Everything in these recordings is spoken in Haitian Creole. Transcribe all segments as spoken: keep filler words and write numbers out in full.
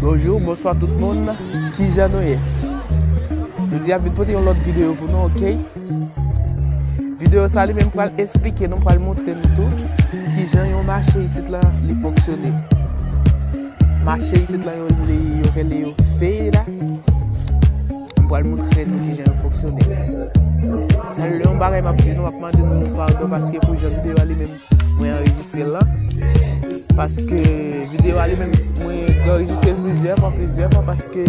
Bonjou, bonswa tout moun. Kijan nou ye? Jodi a m vin pote yon lòt videyo pou nou, oke? Videyo sa li menm pral esplike nou, pral montre nou tou kijan yon mache isit la li fonksyone. Mache isit la yo, li, yo rele yo feira. M pral montre nou kijan yo fonksyone. Sèl yon bagay m ap di nou, m ap mande nou padon paske pou jan videyo a li menm mwen anrejistre l lan. Paske videyo a li menm, mwen anrejistre l plizyè fwa, plizyè fwa, paske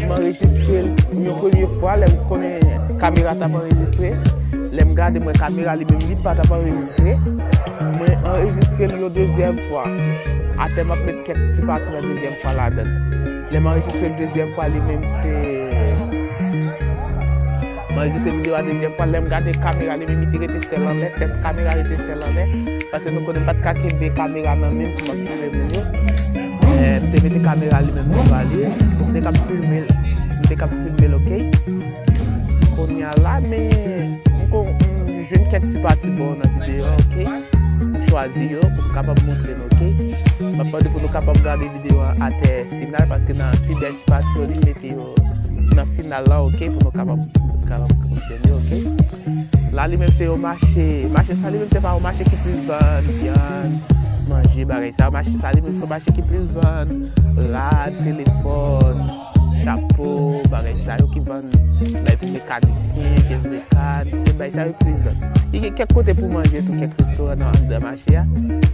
m anrejistre l yon premye fwa, lè m konnen kamera t ap anrejistre. Lè m gade, m wè kamera li menm, li pa t ap anrejistre. Mwen anrejistre l yon dezyèm fwa. Atè m ap met kèk ti pati nan dezyèm fwa ladan l. Lè m anrejistre l dezyèm fwa, li menm se Mwen anrejistre videyo a dezyèm fwa, lè m gade kamera li menm li te rete sèl anlè, tèt kamera rete sèl anlè, paske nou konnen m pa t ka kenbe kamera nan men m pou m ap filme moun yo. Eh, m te mete kamera li menm nan valiz, m te k ap filme l, m te k ap filme l, oke? Kounye a la, men m kon, m jwenn kèk ti pati bon nan videyo a, oke? M chwazi yo pou m kapab montre nou, oke? M ap mande pou nou kapab gade videyo a atè final, paske nan pi bèl ti pati yo, li mete yo nan final la, oke, pou nou kapab, kapab kontinye, oke. La, li menm se yon mache, mache sa, li menm se pa yon mache ki plis vann vyann, manje, bagay sa. Mache sa, li menm se yon mache ki plis vann rad, telefòn, chapo, bagay sa yo ki vann bay pou mekanisyen, pyès mekàn, se bay sa yo plis vann. Li gen kèk kote pou manje tou, kèk restoran nan anndan mache a,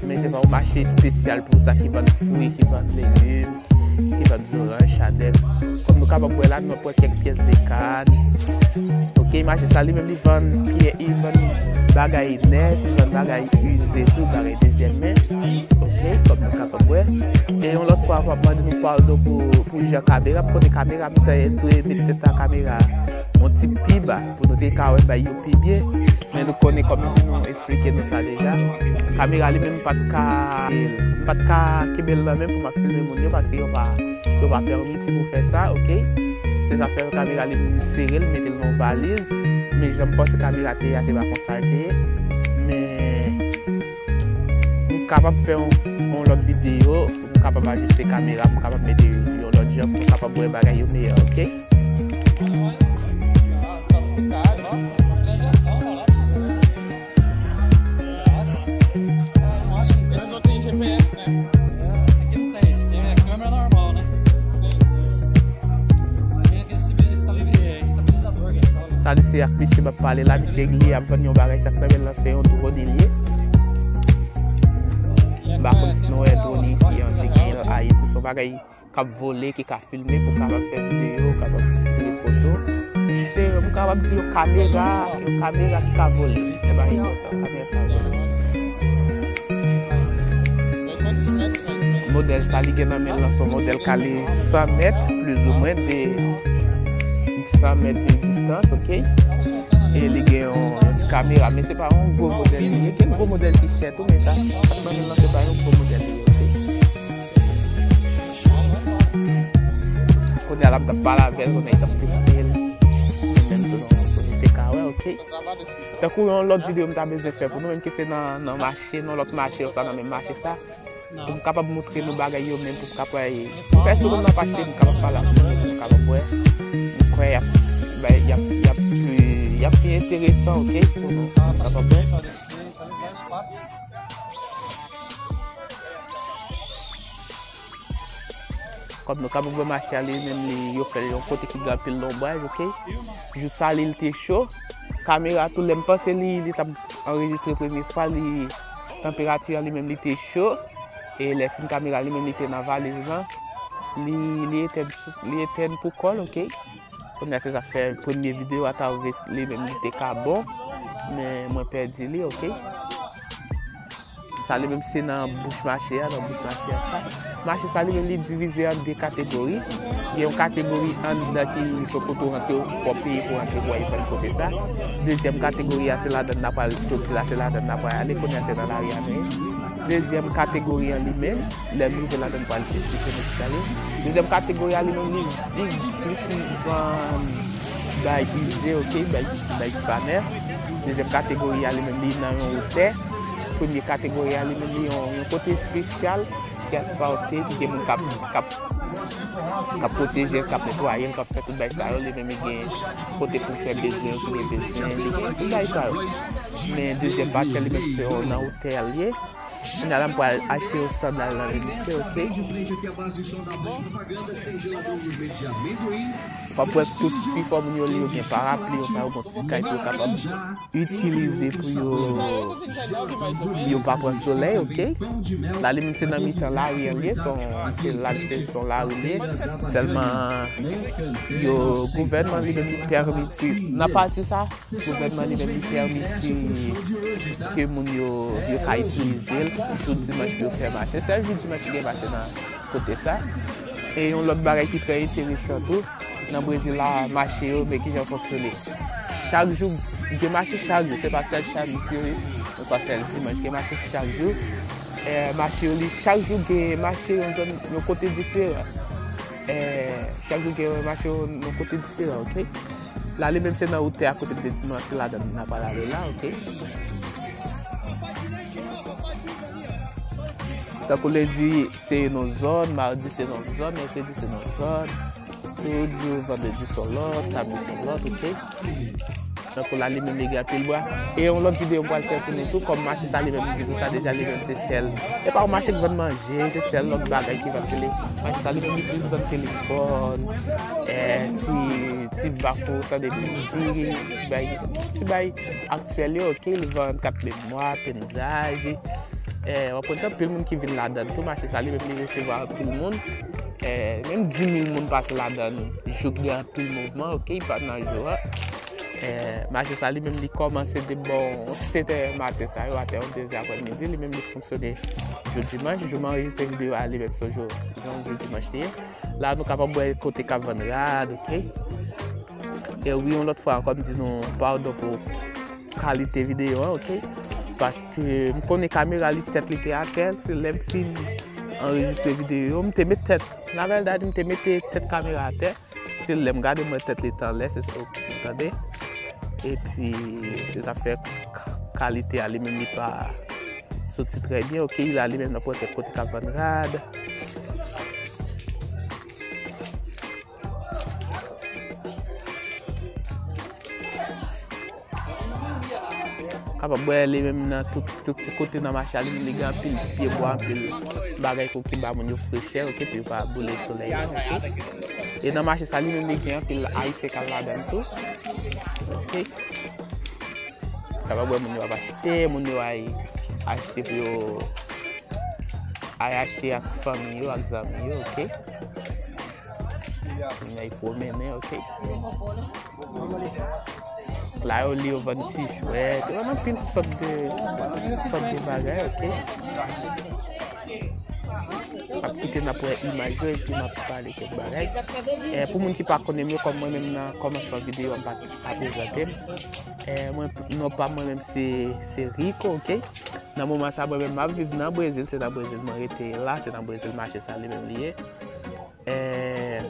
men se pa yon mache espesyal pou sa ki vann fwi, ki vann legim, ki vann zoranj, chadèk. Kòm nou kapab wè la, nou ap wè kèk pyès de kàn. Oke, mache sa li menm li vann pyè, li vann bagay nèf, li vann bagay ize tou, bagay dezyèm men. Oke, kòm nou kapab wè. E yon lòt fwa, m ap mande nou padon pou, pou jan kamera, m konnen kamera, m te dwe met tèt a kamera yon ti pi ba, pou nou te ka wè bay yo pi byen. Men nou konnen kòm m di nou, eksplike nou sa deja. Kamera li menm m pa t ka, m pa t ka kenbe l nan men m pou m ap filme moun yo paske yo pa, yo pa pèmiti pou fè sa, oke? Se sa fè kamera li m sere l, m mete l nan yon valiz. Men jan m panse kamera te ye a, se pa konsa l te ye. Men m kapab fè yon, yon lòt videyo, m kapab ajiste kamera, m kapab mete yon lòt jan pou m kapab wè bagay yo meyè, oke? Esse não tem G P S, né? Esse aqui não tem, esse aqui é câmera normal, né? Estabilizador que a gente fala. Sa li se ak misye m ap pale la, misye li ap vann yon bagay, sa k nan men l lan se yon drone li ye. M pa konn si nou wè drone isi an, se gen l Ayiti, se yon bagay k ap vole, ki ka filme pou kapab fè videyo, kapab tire foto. Se, m kapab di yon kamera, yon kamera ki ka vole. Se bagay konsa, yon kamera ki ka vole. Modèl sa li gen nan men l lan, se yon modèl kale san mèt, plizoumwen de san mèt de distans, oke? E li gen yon, yon ti kamera, men se pa yon gwo modèl li ye. Gen gwo modèl ki chè tou, men sa, sa k nan men l lan, se pa yon gwo modèl li ye, oke? Kounye a l ap t ap pale avè l, kounye a l t ap teste l. Li menm tou, nou, nou te ka wè, oke? Tankou yon lòt videyo m ta bezwen fè pou nou, menm ke se nan, nan mache, nan lòt mache, oswa nan menm mache sa, pou m kapab montre nou bagay yo, menm pou m kapab, pou pèsonèlman pa kite m kapab pale ak nou, pou m kapab wè. M kwè y ap, bay, y ap, y ap pi, y ap pi enteresan, oke, pou nou, pou m kapab wè. Kòm nou kapab wè mache a li menm li, yo fè l yon kote ki gen anpil lonbraj, oke? Jou sa li, li te cho. Kamera tou, lè m panse li, li t ap anrejistre premye fwa, li, tanperati an li menm li te cho. E lè fin kamera li menm li te nan valiz lan, li, li etèn, li etèn pou kò l, oke? Kounye a se sa fè premye videyo a ta rive li menm li te ka bon, men mwen pèdi li, oke? Sa li menm se nan bouch mache a, nan bouch mache a sa. Mache sa li menm li divize an de kategori. Gen yon kategori anndan ki se kote w rantre, w fò peye pou rantre pou w al vann kote sa. Dezyèm kategori a se ladan n n a pral soti la, se ladan n n a pral ale, kounye a se nan lari a nou ye. Dezyèm kategori an li menm, lè m rive ladan m pral esplike nou kisa l ye. Dezyèm kategori a li menm li, li plis li vann bay ize, oke, bay, bay ki pa nèf. Dezyèm kategori a li menm li nan yon wotè. Premye kategori a li menm li yon, yon kote espesyal. ki asfalte, ki gen moun k ap, k ap, k ap pwoteje l, k ap netwaye l, k ap fè tout bagay sa yo, li menm li gen kote pou fè bezwen, si gen bezwen, li gen tout bagay sa yo. Men dezyèm pati a, li menm se yon nan otèl ye. Kounye a la, m pral achte yon sandal nan li, misye, oke? W ap wè tout pifò moun yo, li yo gen parapli, yo sa yo, gon ti kay pou yo kapab itilize pou yo, pou yo pa pran solèy, oke? La, li menm se nan mitan lari an li ye, se yon, se la, se, se yon lari li ye. Sèlman, yo, gouvènman li menm li pèmiti, nan pati sa, gouvènman li menm li pèmiti ke moun yo, yo ka itilize l jou dimanch pou yo fè mache. Sèl jou dimanch ki gen mache nan kote sa. E yon lòt bagay ki trè enteresan tou, nan Brezil la, mache yo, men kijan l fonksyone. Chak jou, gen mache chak jou, se pa sèl samdi, oswa sèl dimanch, gen mache chak jou. Eh, mache yo, li, chak jou gen mache yon zòn, yon kote diferan. Eh, chak jou gen mache yon, yon kote diferan, oke? La, li menm se nan otè a kote m te di nou an, se ladan n ap al ale la, oke? Tankou lendi, se nan zòn, madi, se nan zòn, mèkredi, se nan zòn, tout jou, vandredi, se yon lòt, samdi, se yon lòt, oke? Tankou la, li menm, li gen anpil bwa. E yon lòt videyo m pral fè pou nou tou, kòm mache sa, li menm, li di nou sa deja, li menm, se sèl. E pa yon mache k vann manje, se sèl lòt bagay ki vann tele. Mache sa, li menm, li plis vann telefòn, eh, ti, ti bafou, tande mizik, ti bay, ti bay aktyèl yo, oke, li vann kat memwa, pendrive. Eh, w ap konn anpil moun ki vin ladan l tou, mache sa, li menm, li resevwa anpil moun. Eh, menm dis mil moun pase ladan l, jouk gen anpil mouvman, oke, pa nan jou a. Eh, mache sa, li menm, li kòmanse de bò sèt è maten sa yo, atè yon de zè aprèmidi, li menm, li fonksyone jou dimanch. Jou m anrejistre videyo a, li menm, se jou, jou, jou dimanch li ye. La, nou kapab wè kote k ap vann rad, oke? E wi, yon lòt fwa ankò, m di nou padon pou kalite videyo an, oke? Paske m konnen kamera li tèt li te atè, se lè m fin anrejistre videyo yo, m te met tèt, Navel Daddy, m te mete tèt kamera atè. Se lè m gade, m wè tèt li te anlè, se sa, ou tande? Epi, se sa fè k-, kalite a li menm li pa soti trè byen. Oke, la li menm nan pwòtè kote k ap vann rad. Kapab wè li menm nan tout, tout ti kote nan mache a, li menm li gen anpil ti pye bwa, anpil bagay pou ki ba moun yo frechè, oke, pou yo pa boule solèy la, oke. E nan mache sa, li menm li gen anpil Ayisyen k al ladan l tou, oke. Kapab wè moun yo ap achte, moun yo ay achte pou yo, ay achte ak fanmi yo, ak zanmi yo, oke. Moun yo ay pwomennen, oke. La yo li yo vann ti jwèt, yo vann anpil sòt de, sòt de bagay, oke. M ap kite n ap wè imaj yo epi m ap pale kèk bagay. Eh, pou moun ki pa konnen m yo, kòm mwen menm nan kòmansman videyo a, m pa t ap prezante m. Eh, mwen, non pa m mwen menm se, se Rico, oke? Nan moman sa, mwen menm m ap viv nan Brezil, se nan Brezil mwen rete la, se nan Brezil mache sa li menm li ye. Eh,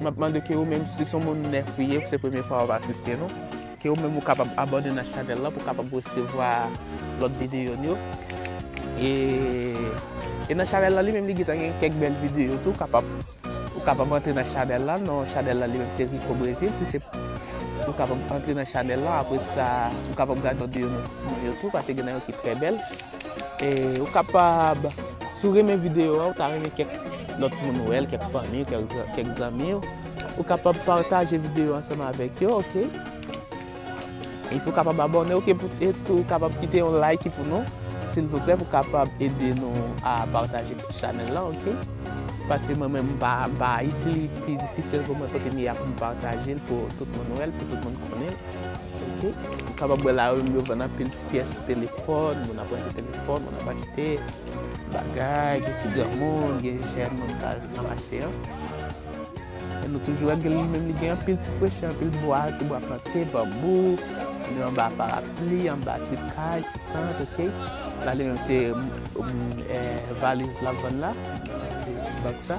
m ap mande ke ou menm, si se yon moun nèf ou ye, se premye fwa w ap asiste nou, ke ou menm ou kapab abòne nan chanèl la pou w kapab resevwa lòt videyo n yo. E, e nan chanèl la li menm li gentan gen kèk bèl videyo tou, kapab, ou kapab antre nan chanèl la, non chanèl la li menm se Rico Brezil, si se, ou kapab antre nan chanèl la, apre sa, ou kapab gade lòt videyo nou, nou yo tou, paske gen nan yo ki trè bèl. E ou kapab, si w renmen videyo a, ou ta renmen kèk lòt moun wè l, kèk fanmi w, kèk zan-, kèk zanmi w, ou kapab pataje videyo a ansanm avèk yo, oke? Epi ou kapab abòne, oke, pou, e tou ou kapab kite yon like pou nou, silvouplè, pou kapab ede nou a pataje chanèl la, oke? Paske mwen menm, m pa, m pa Ayiti, li pi difisil pou mwen kote m ye a pou m pataje l, pou tout moun wè l, pou tout moun konnen l. Oke? Ou kapab wè la yo, yo vann anpil ti pyès telefòn, moun ap range telefòn, moun ap achte bagay, gen ti granmoun, gen jèn moun k al nan mache an. E nou toujou wè gen li menm, li gen anpil ti frechè, anpil bwa, ti bwa plante, banbou, nou anba parapli, anba ti kay, ti tant, oke? La li menm se, mm, eh, valiz l ap vann la, se bag sa.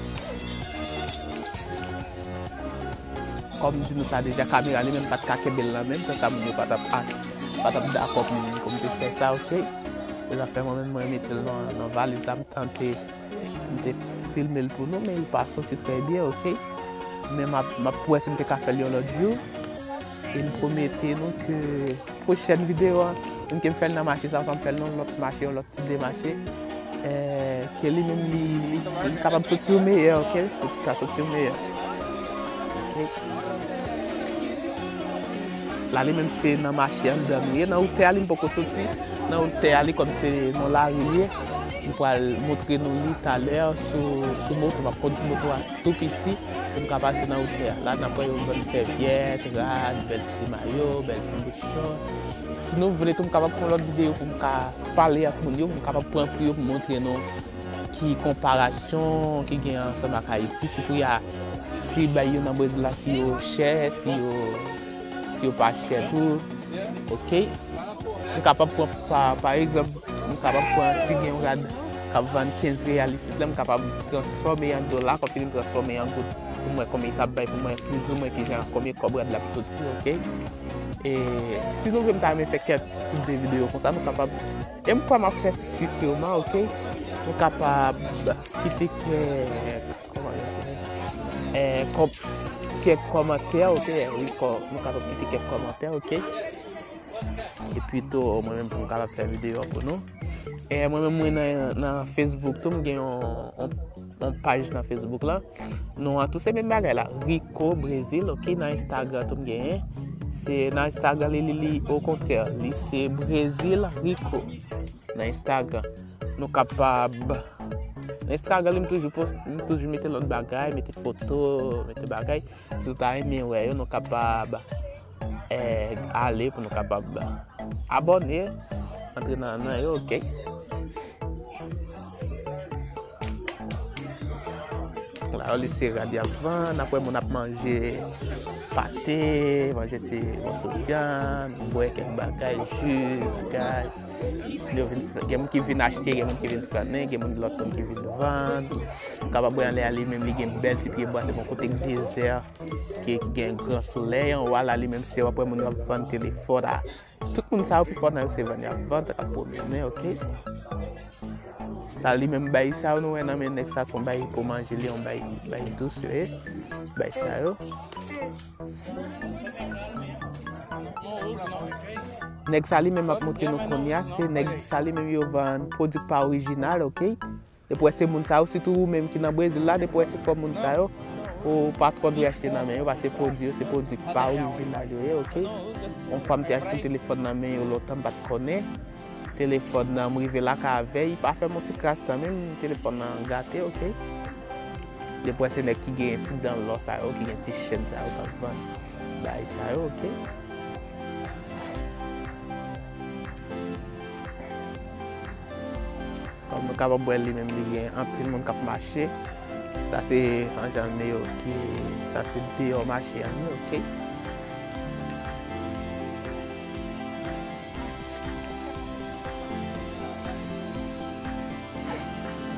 Kòm m di nou sa deja, kamera li menm pa t ka kenbe l nan men m, konsa moun yo pa t ap as-, pa t ap dakò pou m, pou m te fè sa, oke? Se sa fè mwen menm mwen mete l nan, nan valiz la, m tante M te filme l pou nou, men li pa soti trè byen, oke? Men m ap, m ap wè si m te ka fè l yon lòt jou. E m pwomete nou ke pwochèn videyo a, menm ke m fè l nan mache sa, oswa m fè l nan yon lòt mache, yon lòt tip de mache, eh, ke li menm li, li, li kapab soti w meyè, oke? Li ka soti w meyè. Oke? La li menm se nan mache anndan nou ye. Nan wotè a li m poko soti. Nan wotè a li kòm se nan lari li ye. M pral montre nou li talè sou, sou moto. M ap kondui moto a tou piti pou m ka pase nan wotè a. La n ap wè yo vann sèvyèt, rad, bèl ti mayo, bèl ti bout chòt. Si nou vle tou m kapab fè yon lòt videyo pou m ka pale ak moun yo, pou m kapab pran pri yo pou m montre nou ki konparasyon ki gen ansanm ak Ayiti. Si pri a, si bay yo nan Brezil la, si yo chè, si yo, si yo pa chè tou, oke? M kapab pran, pa, pa egzanp, m kapab pran si gen yon rad k ap vann kenz reyal isit la, m kapab transfòme an dola, kòm fini m transfòme an goud, pou m wè konbyen l t ap bay pou mwen, plizoumwen ki jan, konbyen kòb rad la ap soti, oke? E si nou vle m ta renmen fè kèk tip de videyo konsa, nou kapab, e m kwè m ap fè fitirman, oke? Nou kapab kite kèk, kòman yo di, eh, kòm, kèk kòmantè, oke? Wi, kò-, nou kapab kite kèk kòmantè, oke? Epi tou, mwen menm pou m kapab fè videyo a pou nou. E mwen menm, mwen nan, nan Facebook tou, m gen yon, yon, yon paj nan Facebook la. Non an tou se menm bagay la. Rico Brezil, oke, nan Instagram tou m genyen. Se nan Instagram li, li, li, okontrè, li se Brezil Rico nan Instagram. Nou kapab, nan Instagram li m toujou post, m toujou mete lòt bagay, mete foto, mete bagay. Si w ta renmen wè yo, nou kapab, eh, ale pou nou kapab abòne, antre nan, nan yo, oke. La yo li se rad y ap vann, apre moun ap manje pate, manje ti moso vyann, bwè kèk bagay, ji, bagay. Yo vin fl-, gen moun ki vin achte, gen moun ki vin flannen, gen moun lòt moun ki vin vann. Ou kapab wè anlè a li menm li gen bèl ti pyebwa, se bon kote k dezè, ki, ki gen gran solèy. Anwo a la li menm se w ap wè moun yo ap vann telefòn a. Tout moun sa yo pifò nan yo se vann y ap vann, k ap pwomennen, oke. Sa li menm bay sa yo nou wè nan men nèg sa se yon bay pou manje li, yon bay, bay dous yo ye. Bay sa yo. Nèg sa li menm m ap montre nou kounye a, se nèg sa li menm yo vann pwodui k pa orijinal, oke? Depi w wè se moun sa yo, sitou ou menm ki nan Brezil la, depi w wè se fòm moun sa yo, ou pa twò dwe achte nan men yo, paske pwodui yo se pwodui ki pa orijinal yo ye, oke? Yon fwa m te achte yon telefòn nan men yo lontan, m pa t konnen. Telefòn nan, m rive lakay avè l, li pa fè m yon ti kras tan menm, telefòn nan gate, oke? Depi w wè se nèg ki gen ti dan lò sa yo, ki gen ti chèn sa yo k ap vann bagay sa yo, oke? Kòm nou kapab wè li menm li gen anpil moun k ap mache. Sa se an jan yo ki, sa se deyò mache an ye, oke?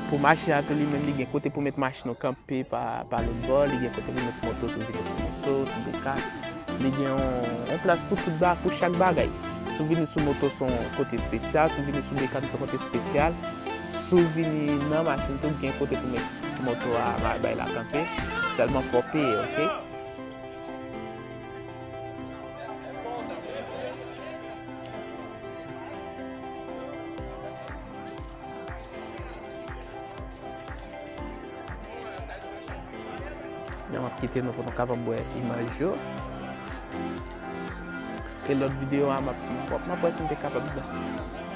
Pou mache a tou li menm li gen kote pou met machin ou kanpe pa, pa lòt bò, li gen kote pou met moto si w vini sou moto, sou bekàn. Li gen yon, yon plas pou tout ba-, pou chak bagay. Si w vini sou moto se yon kote espesyal, si w vini sou bekàn se yon kote espesyal. Si w vini nan machin tou gen kote pou met moto a, ma-, bay la kanpe. Sèlman fò w peye, oke? N ap kite nou pou nou kapab wè imaj yo. E lòt videyo a, m ap, m ap wè si m te kapab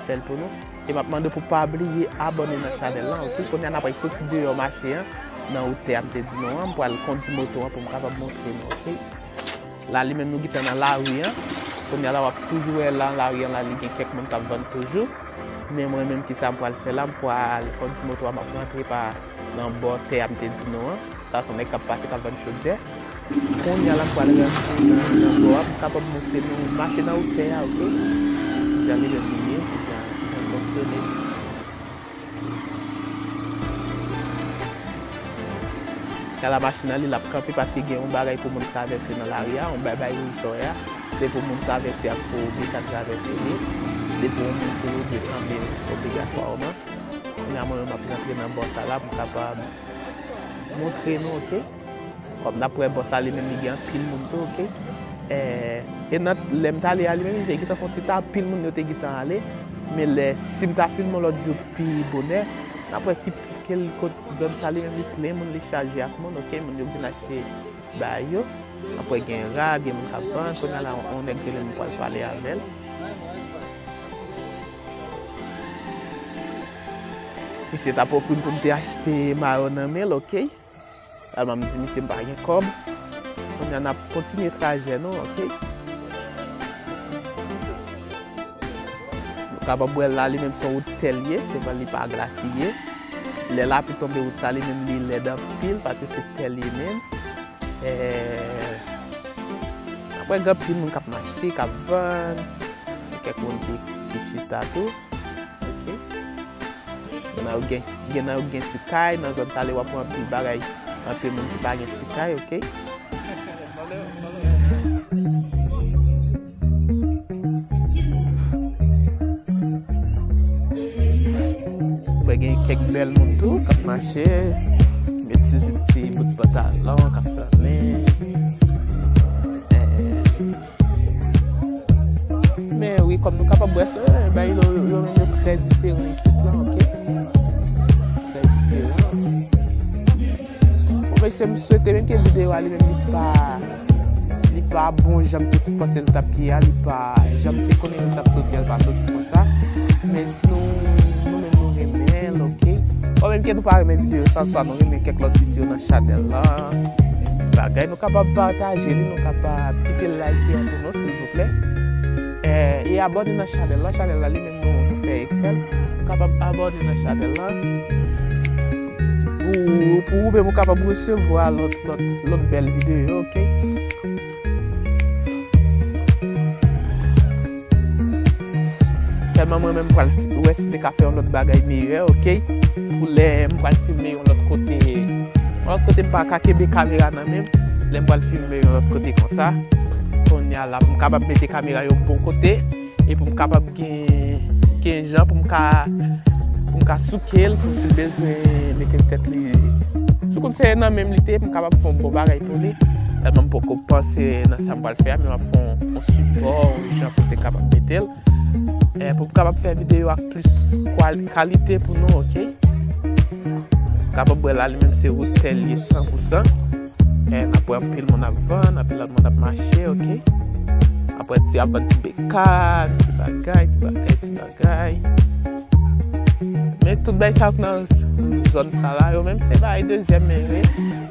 fè l pou nou. E m ap mande pou pa bliye abòne nan chanèl lan, oke? Kounye a n ap soti deyò mache an, nan wotè a m te di nou an, m pral kondui moto an pou m kapab montre nou, oke? La li menm nou gentan nan lari an. Kounye a la w ap toujou wè lan lari an la li gen kèk moun k ap vann toujou. Men mwen menm kisa m pral fè la, m pral kondui moto a, m ap rantre pa nan bò tè a m te di nou an. Sa se yon nèg k ap pase k ap vann chodyè. Kounye a la m pral rantre nan, nan bò a, m kapab montre nou mache nan wotè a, oke? Jan li menm li ye, jan, jan l fonksyone. Kala machin nan li l ap kanpe paske gen yon bagay pou moun travèse nan lari a, yon bay bay wouj sa w wè a. Se pou moun travèse ak pou bekàn travèse li. Depi yon moun sou wout li kanpe obligatwaman. Mwen menm m ap rantre nan bò sa la pou m kapab montre nou, oke? Kòm n ap wè bò sa li menm li gen anpil moun tou, oke? E, e nan, lè m t ale a li menm li te gentan fè yon ti tan anpil moun yo te gentan ale. Men lè, si m ta filme yon lòt jou pi bonè, n ap wè ki, ki kot zòn sa li menm li plen moun, li chaje ak moun, oke? Moun yo vin achte bagay yo. Apre gen rad, gen moun k ap vann. Kounye a la, yon nèg rele m, m pral pale avè l. Misye t ap ofri m pou m te achte mayo nan men l, oke? Alman m di misye m pa gen kòb. Kounye a n ap kontinye trajè nou, oke? Nou kapab wè la, li menm se yon wout tè l ye, sèlman li pa glasiye. Lè lapli tonbe, wout sa li menm li lèd anpil paske se tè l ye menm. Eh, apre gen anpil moun k ap mache, k ap vann, gen kèk moun ki, ki chita tou. Oke. Gen nan yo gen, gen nan yo gen ti kay, nan zòn sa li w ap wè anpil bagay, anpil moun ki pa gen ti kay, oke. Wè gen kèk bèl moun tou k ap mache, gen ti, ti bout pantalon k ap flannen. Eh, men wi, kòm nou kapab wè, se, bay yo, yo menm yo trè diferan isit la, oke? Trè diferan. Bon, mesye, m swete menm ke videyo a li menm li pa, li pa bon jan m te panse l t ap ye a, li pa jan m te konnen l t ap soti a, l pa soti konsa. Men si nou, nou menm nou renmen l, oke? Bon, menm ke nou pa renmen videyo sa, swa nou renmen kèk lòt videyo nan chanèl lan, bagay, nou kapab pataje li, nou kapab kite like an pou nou, silvouplè. Eh, e abòne nan chanèl lan, chanèl lan li menm nou, nou fè ek fè l. Nou kapab abòne nan chanèl lan. Pou, pou ou menm ou kapab resevwa lòt, lòt, lòt bèl videyo, oke? Sèlman mwen menm m pral wè si m te ka fè yon lòt bagay meyè, oke? Pou lè m pral filme yon lòt kote, yon lòt kote m pa ka kenbe kamera nan men m, lè m pral filme yon lòt kote konsa, kounye a la, pou m kapab mete kamera yon bon kote, e pou m kapab gen, gen jan pou m ka, pou m ka souke l, pou m si l bezwen mete tèt li sou kout se nan men m li te ye, pou m kapab fè yon bon bagay pou li. Tèlman m poko panse nan sa m pral fè a, men m ap fè yon, yon sipò, yon jan pou m te kapab mete l. Eh, pou m kapab fè videyo ak plis kwal-, kalite pou nou, oke? Kapab wè la, li menm se wout tè l ye san pou san. Eh, n ap wè anpil moun ap vann, anpil lòt moun ap mache, oke? Apre ti ap vann ti bekàn, ti bagay, ti bagay, ti bagay. Men tout bagay sa k nan zòn sa la, yo menm se bagay dezyèm men vre.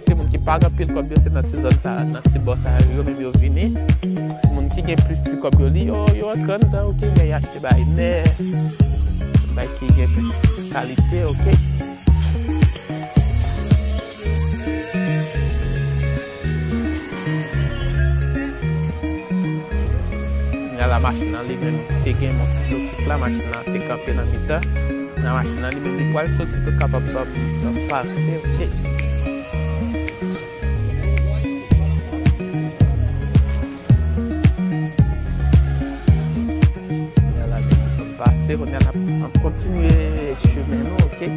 Se moun ki pa gen anpil kòb yo, se nan ti zòn sa, nan ti bò sa yo menm yo vini. Se moun ki gen plis ti kòb yo, li yo, yo antre anndan, oke, men y achte bagay nèf, bagay ki gen plis kalite, oke. Kounye a la machin nan li menm te gen yon ti blokis la, machin nan te kanpe nan mitan. Nan machin nan li menm li pral soti pou l kapab ban m, ban m pase, oke. Kounye a la li ban m pase, kounye a n ap, n ap kontinye chemen nou, oke.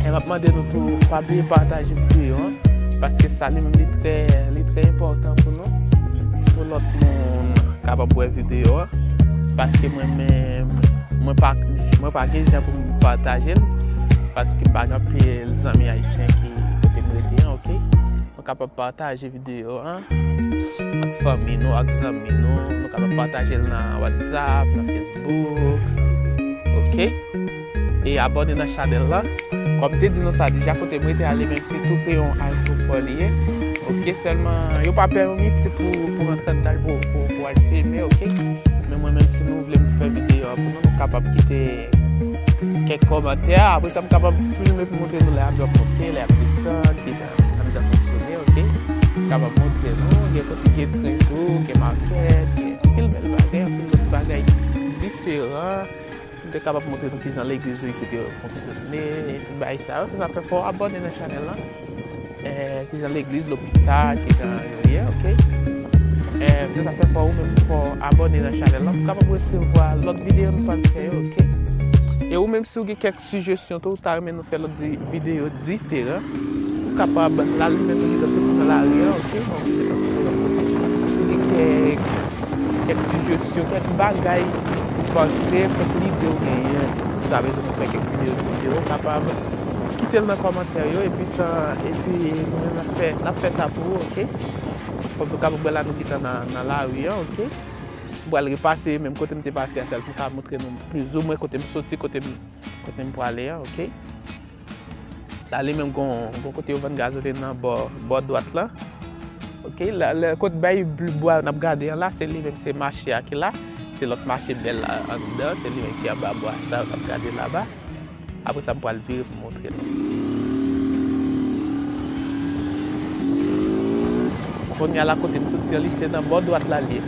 E m ap mande nou tou, pa bliye pataje videyo an, paske sa li menm li trè, li trè enpòtan pou nou, pou lòt moun kapab wè videyo an, paske mwen menm, mwen pa, mwen pa gen jan pou m pataje l, paske m pa gen anpil zanmi ayisyen ki kote m rete an, oke? Nou kapab pataje videyo an ak fanmi nou, ak zanmi nou. Nou kapab pataje l nan WhatsApp, nan Facebook. Oke? E abòne nan chanèl la. Kòm m te di nou sa deja, kote m rete a li menm se tou pre yon ayewopò li ye. Oke? Sèlman, yo pa pèmèt pou, pou rantre anndan l pou, pou, pou al filme, oke? Men mwen menm, si nou vle m fè videyo a pou nou, nou kapab kite kèk kòmantè. Apre sa, m kapab filme pou montre nou lè avyon ap monte, lè ap desann, kijan anndan fonksyone, oke? M kapab montre nou, gen kote gen tren tou, gen makèt, gen anpil bèl bagay, anpil lòt bagay diferan. M te kapab montre nou kijan legliz nou isit yo fonksyone, tout bagay sa yo. Se sa fè fò w abòne nan chanèl lan. Eh, kijan legliz, lopital, kijan yo ye, oke? Eh, se sa fè fò ou menm fò abòne nan chanèl la pou kapab resevwa lòt videyo nou pral fè yo, oke? E ou menm si w gen kèk sijesyon tou, ou ta renmen nou fè lòt di-, videyo diferan, ou kapab, la li menm nou gentan soti nan lari a, oke? Bon, nou gentan soti lòt kote. Si w gen kèk, kèk sijesyon, kèk bagay ou panse, kèk lide ou genyen, ou ta bezwen nou fè kèk videyo diferan, ou kapab kite l nan kòmantè yo, epi tan, epi nou menm n ap fè, n ap fè sa pou ou, oke? Kòm nou kapab wè la, nou gentan nan, nan lari a, oke? M pral repase menm kote m te pase a, sèl pou m ka montre nou plizoumwen kote m soti, kote m, kote m prale a, oke? La li menm gon, gon kote yo vann gazolin nan bò, bò dwat la. Oke, la, la, kot bay bl-, bwa n ap gade an la, se li menm, se mache a ki la. Se lòt mache bèl la anndan, se li menm ki anba bwa sa yo n ap gade laba. Apre sa, m pral vire pou montre nou. Kounye a la, kote m soti an, li se nan bò dwat la li ye.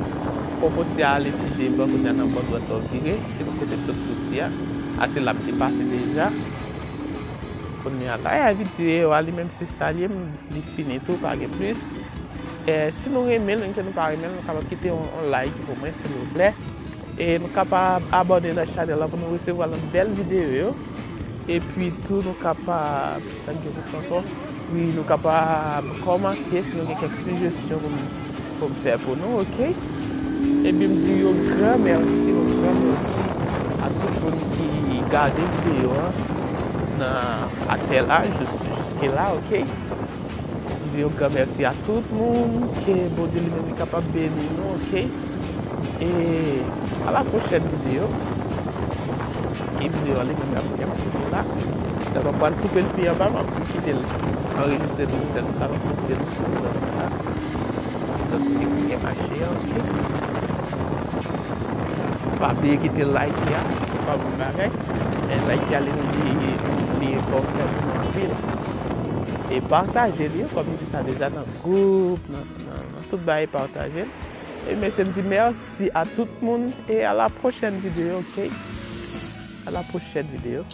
Fò w fon ti ale pi devan, kounye a nan bò dwat la w vire, se kote m sot soti a. A, se la m te pase deja. Kounye a la, e videyo a li menm se sa li ye, m, li fini tou, pa gen plis. E, si nou renmen l, menm ke nou pa renmen l, nou kapab kite yon, yon like pou mwen, silvouplè. E nou kapab abòne nan chanèl la pou nou resevwa lòt bèl videyo yo. Epi tou, nou kapab, sa k gen pou fè ankò? Wi, nou kapab kòmante si nou gen kèk sijesyon pou m, pou m fè pou nou, oke? Epi m di yon gran mèsi, yon gran mèsi a tout moun ki gade videyo an nan, atè la, jis, jiske la, oke? M di yon gran mèsi a tout moun, ke Bondye li menm li kapab beni nou, oke? E a la pwochèn videyo. Bon, e videyo a li menm ap, ap fini la. Donk, m pral koupe l pi anba, m ap kite l anrejistre toujou, sèl pou kapab montre nou ti zòn sa a. Ti zòn kote m gen mache a, oke? Pa bliye kite like a, pa bon bagay. E like a, li, li, li enpòtan pou nou anpil. E pataje li, kòm m di sa deja nan gwoup, nan, nan, nan tout bagay, pataje l. E mesye, m di mèsi a tout moun e a la pwochèn videyo, oke? A la pwochèn videyo.